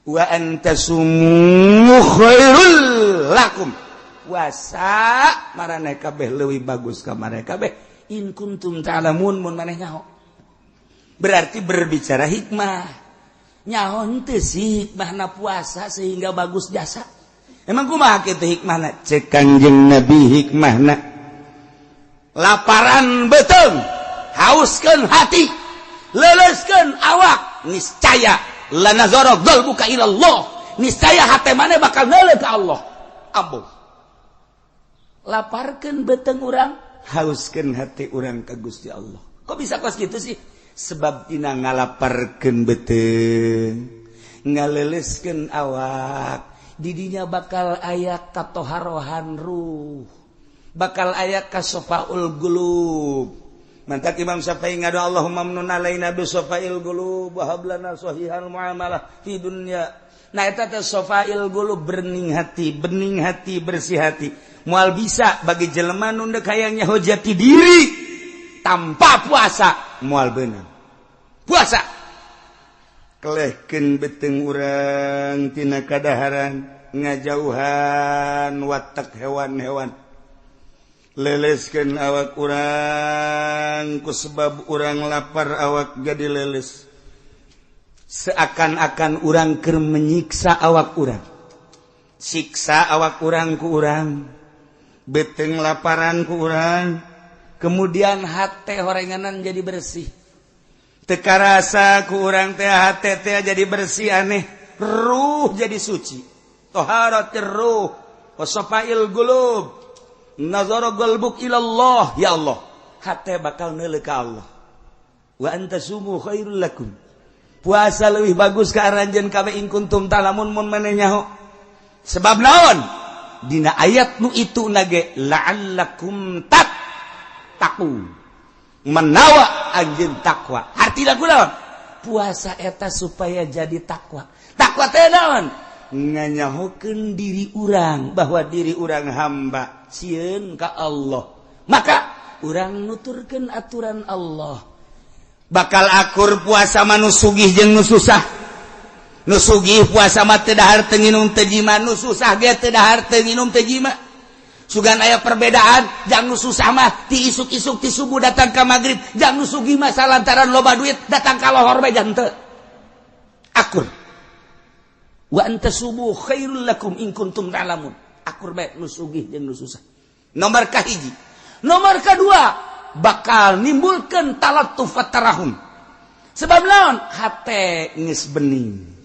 Wa antasumu khairul lakum. Puasa maraneh kabeh leuwih bagus ka maraneh kabeh in kuntum ta'lamun, mun maneh nyaho. Berarti berbicara hikmah. Nyaho henteu sih hikmahna puasa sehingga bagus jasa? Emang kumaha kitu hikmahna? Cek Kangjeng Nabi, hikmahna laparan beuteung, hauskeun hati, leuleuskeun awak, niscaya lanazara qalbuka ila Allah, niscaya hate maneh bakal neuleuh ka Allah. Ambo laparkeun beuteung urang, hauskeun hati urang ka Gusti Allah. Kok bisa kos gitu sih? Sebab dina ngalaparkeun beuteung, ngaleuleuskeun awak, didinya bakal aya katoharohan ruh, bakal aya kasofaul qulub. Mantak Imam Syafi'i ngadu, "Allahumma mnun alaina bi sofail qulub wa hab lana sahihal muamalah fi dunya." Nah, eta teh sofail qulub, bening hati, bening hati, bersih hati. Moal bisa bagi jelema nu deuk hayang nyaho jati diri tanpa puasa, moal beunang. Puasa kelehkeun beuteung urang tina kadaharan, ngajauhan watak hewan-hewan, leleskeun awak urang. Ku sebab urang lapar, awak jadi leles, seakan-akan urang keur menyiksa awak urang, siksa awak urang ku urang, beuteung laparan ku urang, kemudian hate horenganan jadi bersih. Teu karasa ku urang teh hate teh jadi bersih, aneh, ruh jadi suci. Toharatir ruh wa safail qulub, nazara qalbuk ilallah. Ya Allah, hate bakal neuleuh ka Allah. Wa antasumu khairul lakum, puasa lebih bagus ka aranjeun kabeh, in kuntum ta'lamun, mun maneh nyaho. Sebab naon? Dina ayat nu itu nage la'allakum tattaqun, menawa anjeun takwa. Artina kunaon? Puasa eta supaya jadi takwa. Takwa teh naon? Nganyahokeun diri urang bahwa diri urang hamba, sieun ka Allah, maka urang nuturkeun aturan Allah. Bakal akur puasa mah nu sugih jeung nu susah. Nu sugih puasa mah teu dahar, teu nginum, teu jima. Nu susah ge teu dahar, teu nginum, teu jima. Sugan aya perbedaan. Jang nu susah mah ti isuk-isuk, ti subuh datang ka maghrib. Jang nu sugih mah salantaran loba duit datang ka lohor bae jang teu akur. Wa antasumu khairul lakum in kuntum ta'lamun. Akur bae nu sugih jeung nu susah. Nomor kahiji. Nomor kedua, bakal nimbulkan talattuf tarahum. Sebab naon? Hate geus bening.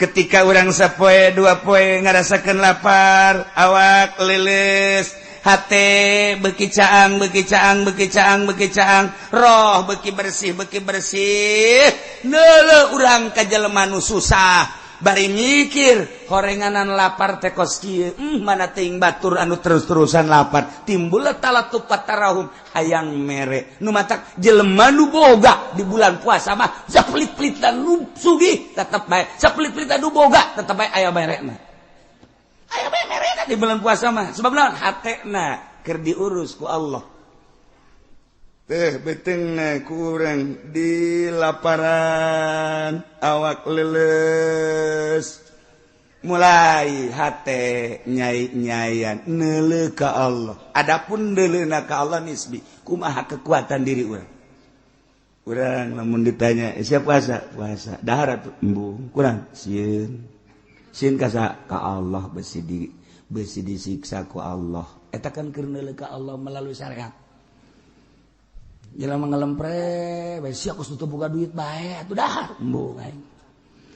Ketika urang sapoe dua poe ngarasakeun lapar, awak lilis, hate beuki caang, beuki caang, beuki caang, beuki caang, roh beuki bersih, beuki bersih, neuleuh urang ka jelema nu susah, bari mikir horenganan lapar teh kos kieu, mana teuing batur anu terus-terusan lapar. Timbul talattuf tarahum, hayang mere. Nu matak jelema nu boga di bulan puasa mah sapelit-pelitan nu sugih tetep bae, sapelit-pelitan nu boga tetep bae aya merena, aya bae merena di bulan puasa mah. Sebab naon? Hatena keur diurus ku Allah teh. Beuteungna ku urang di laparan, awak leles, mulai hate nyai-nyayan neuleuh ka Allah. Adapun neuleuhna ka Allah nisbi, kumaha kekuatan diri urang. Urang lamun ditanya, "Eh, siap puasa?" "Puasa." "Dahar atuh?" "Embung." "Kurang sieun." "Sieun ka saha?" "Ka Allah, besi disiksa ku Allah." Eta kan keur neuleuh ka Allah melalui syariat. Jelema ngelempre bae, sia kos teu boga duit bae atuh dahar, embung aing.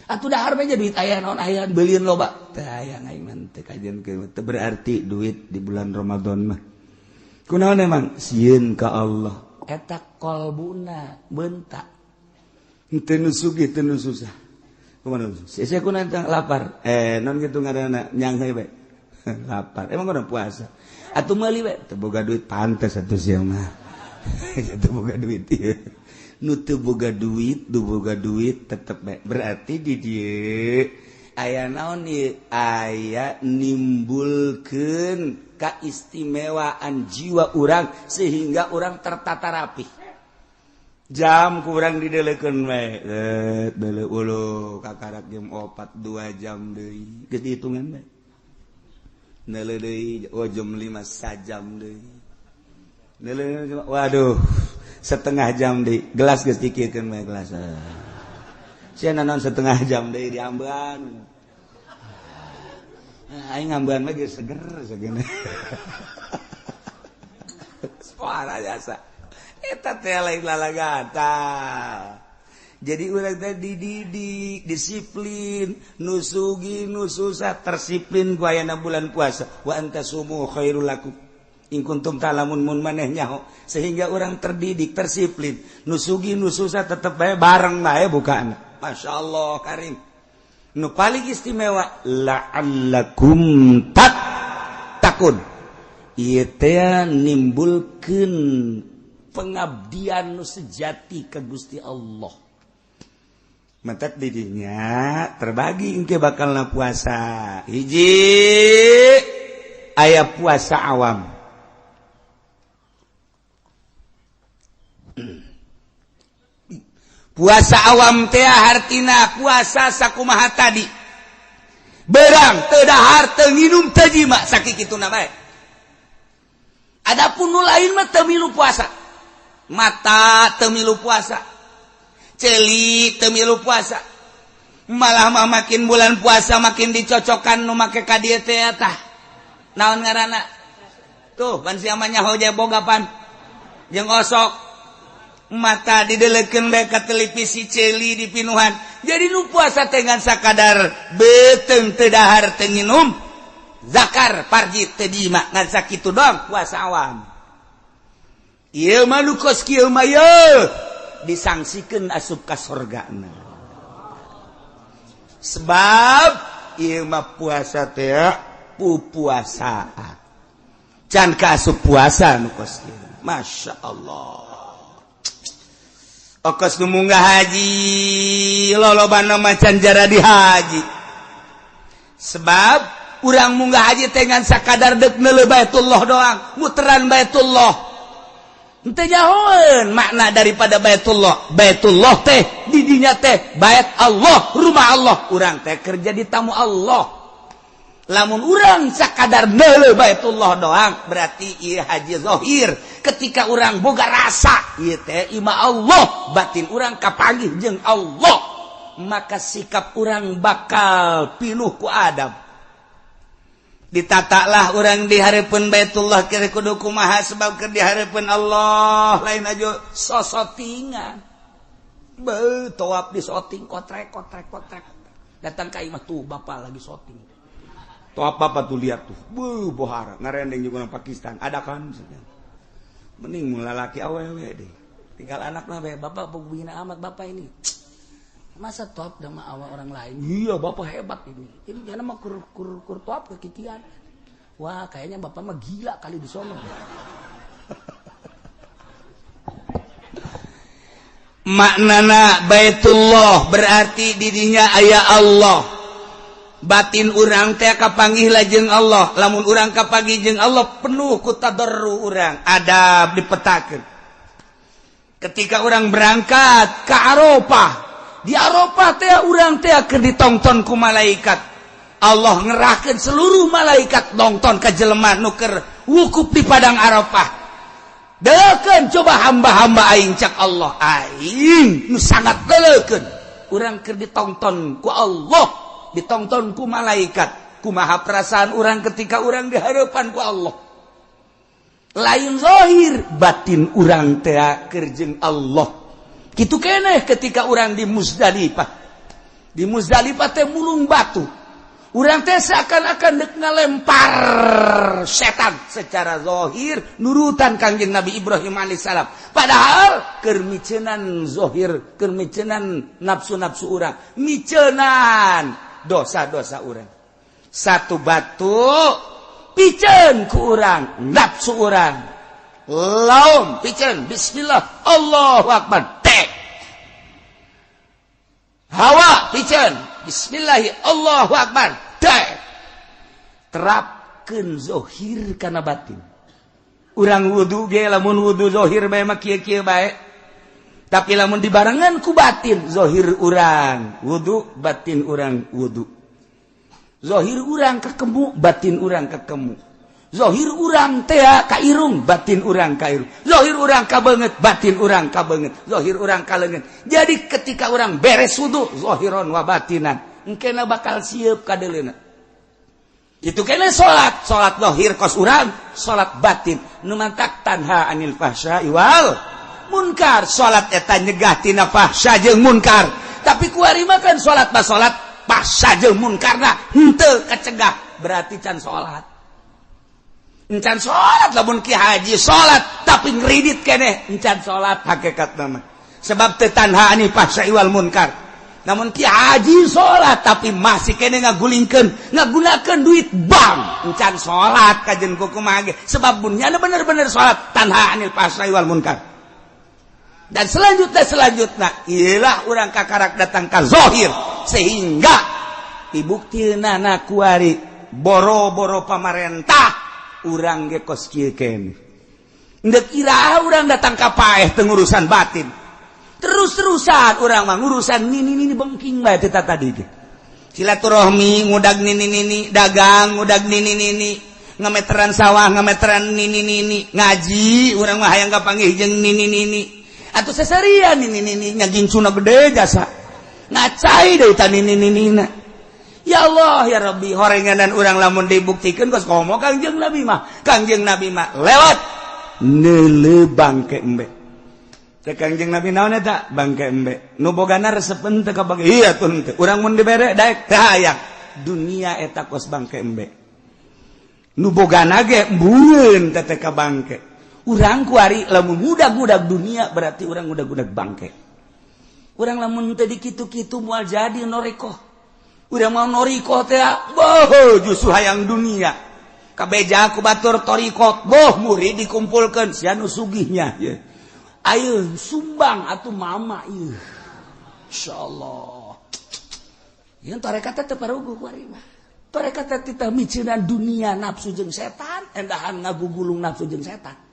Atuh dahar bae duit aya naon, aya beulieun loba. Teu aya, aing mah teu kajian teu berarti duit di bulan Ramadan mah. Kunaon emang? Sieun ka Allah. Eta kolbuna bentak. Teu nu sugih, teu nu susah. Kumaha? Sia kunaon lapar? Eh, non kitu ngaranna, nyanghe bae. Lapar. Emang kunaon puasa? Atuh meuli bae. Teu boga duit, pantes atuh sia mah. Teu boga duit ieu. Nu teu boga duit, nu boga duit tetep bae. Berarti di dieu aya naon ieu? Aya nimbulkeun kaistimewaan jiwa urang sehingga urang tertata rapi. Jam kurang didelekeun we. Deuleu ulu kakarak jam 4 2 jam deui. Geus dihitungan we. Neuleuh deui oh jam 5 sajam deui. Neuleuh waduh setengah jam deui. Gelas geus dikiekeun we gelas. Sia naon setengah jam deui diambean. Aing ngambean mah geus seger segene. Suara jasa. Eta teh lain lalagata. Jadi urang teh dididik, disiplin, nu sugih nu susah tersiplin ku ayana bulan puasa. Wa antasumu khairul lakum in kuntum ta'lamun mun maneh nyaho. Sehingga orang terdidik, tersiplin, nu sugih nu susah tetep bae bareng bae bukaan. Masyaallah karim. Nu paling istimewa la'allakum tattaqun. Ieu teh nimbulkeun pengabdian nu sejati ke Gusti Allah. Mentet didinya terbagi engke bakalna puasa. Hiji aya puasa awam. Puasa awam teh hartina puasa sakumaha tadi. Berang teu dahar teu nginum teu jima sakikituna bae. Adapun nu lain mah teu milu puasa. Mata teu milu puasa, ceuli teu milu puasa, malah mah makin bulan puasa makin dicocokan nu make ka dieu teh tah. Naon ngaranna? Tuh pan sia mah nyaho boga pan jeung osok. Mata didelekeun bae ka televisi ceuli dipinuhan. Jadi nu puasa teh ngan sakadar beuteung teu dahar teu nginum, zakar parji teu jima ngan sakitu doang puasa awam. Ieu mah nu kos kieu mah yeuh disangsikeun asup ka sorgana. Sebab ieu mah puasa teh pupuasaan. Can ka asup puasa nu kos kieu. Masya Allah. Okos nu munggah haji lolobana mah can jaradi haji. Sebab urang munggah haji teh ngan sakadar deuk neuleuh Baitullah doang, muteran Baitullah. Henteu nyahoeun makna daripada Baitullah. Baitullah teh didinya teh bait Allah, rumah Allah. Urang teh kerja di tamu Allah. Lamun urang sakadar neuleuh Baitullah doang berarti ieu haji zahir. Ketika urang boga rasa ieu teh imah Allah, batin urang kapanggih jeung Allah, maka sikap urang bakal pinuh ku adab. Ditatalah orang di hareupeun Baitullah kira kudu kumaha sebab keur di hareupeun Allah lain aja sosotingan. Beuh tawaf di soting kotrek kotrek kotrek. Datang ka imah tuh bapak lagi soting. Tawaf bapak tuh lihat tuh. Beuh bohara ngarendeng jeung urang Pakistan. Ada kan mending mun lalaki awewe deh. Tinggal anakna bae bapak bugina amat bapak ini. Masa top sama awal orang lain? Iya, bapak hebat ini. Ini jangan mah kur kur kur top kekikian. Wah, kayaknya bapak mah gila kali di sono. Maknana Baitullah berarti didinya aya Allah. Batin urang teh kapanggih lajeng Allah. Lamun urang kapanggih jeung Allah penuh ku tadarru urang, adab dipetakeun. Ketika urang berangkat ke Arafah, di Arafah teh urang teh keur ditongton ku malaikat. Allah ngerahkeun seluruh malaikat nongton ka jelema nu keur wukuf di padang Arafah. Deukeun coba hamba-hamba aing cak Allah, aing nu sangat deukeun. Urang keur ditongton ku Allah, ditongton ku malaikat. Kumaha perasaan urang ketika urang di hadapan ku Allah? Lain zahir, batin urang teh keur jeung Allah. Kitu keneh ketika urang di Muzdalifah. Di Muzdalifah teh mulung batu. Urang teh seakan-akan dek ngalempar setan secara zahir nurutan Kangjeng Nabi Ibrahim alaihissalam. Padahal keur micenan zahir, keur micenan nafsu-nafsu urang, micenan dosa-dosa urang. Satu batu piceun ku urang, nafsu urang. Laum piceun, bismillah, Allahu akbar. Hawa piceun, bismillahi Allahu akbar. Dek. Terapkeun zahir kana batin. Urang wudu ge lamun wudu zahir bae mah kieu-kieu bae. Tapi lamun dibarengan ku batin, zahir urang wudu, batin urang wudu. Zahir urang kekemu, batin urang kekemu. Zahir urang teh ka irung, batin urang ka irung. Zahir urang ka beungeut, batin urang ka beungeut. Zahir urang ka leungeun. Jadi ketika urang beres wudu, zahiron wa batinan, engkena bakal siap kadeleuna. Itu kena salat, salat zahir kos urang, salat batin. Nu mantak tanha anil fahsya'i wal munkar. Salat eta nyegah tina fahsya jeung munkar. Tapi kuari mah kan salat mah salat fahsya jeung munkarna henteu kacegah, berarti can salat. Encan salat lamun ki haji salat tapi ngridit keneh, encan salat hakikatna mah. Sebab teu tanha anil fahsya'i wal munkar. Namun ki haji salat tapi masih kene ngagulingkeun, ngagunakeun duit bank, encan salat kajen kumaha ge. Sebab bunyana bener-bener salat tanha anil fahsya'i wal munkar. Dan selanjutnya ialah urang kakarak datang ka zahir sehingga dibuktina na kuari boro-boro pamarentah urang ge kos kieu keneh. Ndek iraha urang datang ka paeh teu ngurusan batin. Terus-terusan urang mah ngurusan nini-nini bengking bae teh tadi ge. Silaturahmi ngudag nini-nini, dagang ngudag nini-nini, ngameteran sawah ngameteran nini-nini, ngaji urang mah hayang kapanggih jeung nini-nini. Atuh seserian nini-nini nyagincuna gede jasa. Ngacai deui ta nini-ninina. Ya Allah ya Rabbi, horenganan urang lamun dibuktikeun kos komo Kangjeng Nabi mah. Kangjeng Nabi mah lewat neuleuh bangke embe. Teh Kangjeng Nabi naon eta? Bangke embe. Nu bogana resepen teu kabagi. Iya tuh henteu. Urang mun dibere daek teh hayang. Dunia eta kos bangke embe. Nu bogana ge embueun teh teh ka bangke. Urang kuari lamun ngudag-ngudag dunia berarti urang ngudag-ngudag bangke. Urang lamun teu dikitu-kitu moal jadi norikoh. Urang mau norikoh teh boh justru hayang dunia. Kabeja ku batur torikot boh murid dikumpulkeun sia nu sugihnya ye. Ayo sumbang atuh mama ieu. Insyaallah. Ieu tarekat teh teu paruguh kuari mah. Tarekat teh titah miceunan dunia nafsu jeung setan, endahan ngagugulung nafsu jeung setan.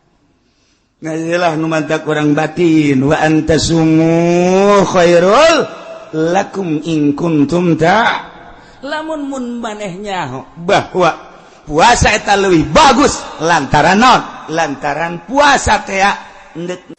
Ngajilah nu mantak urang batin wa antasumu khairul lakum in kuntum ta. Lamun mun maneh nyaho bahwa puasa eta leuwih bagus lantaran naon? Lantaran puasa teh endek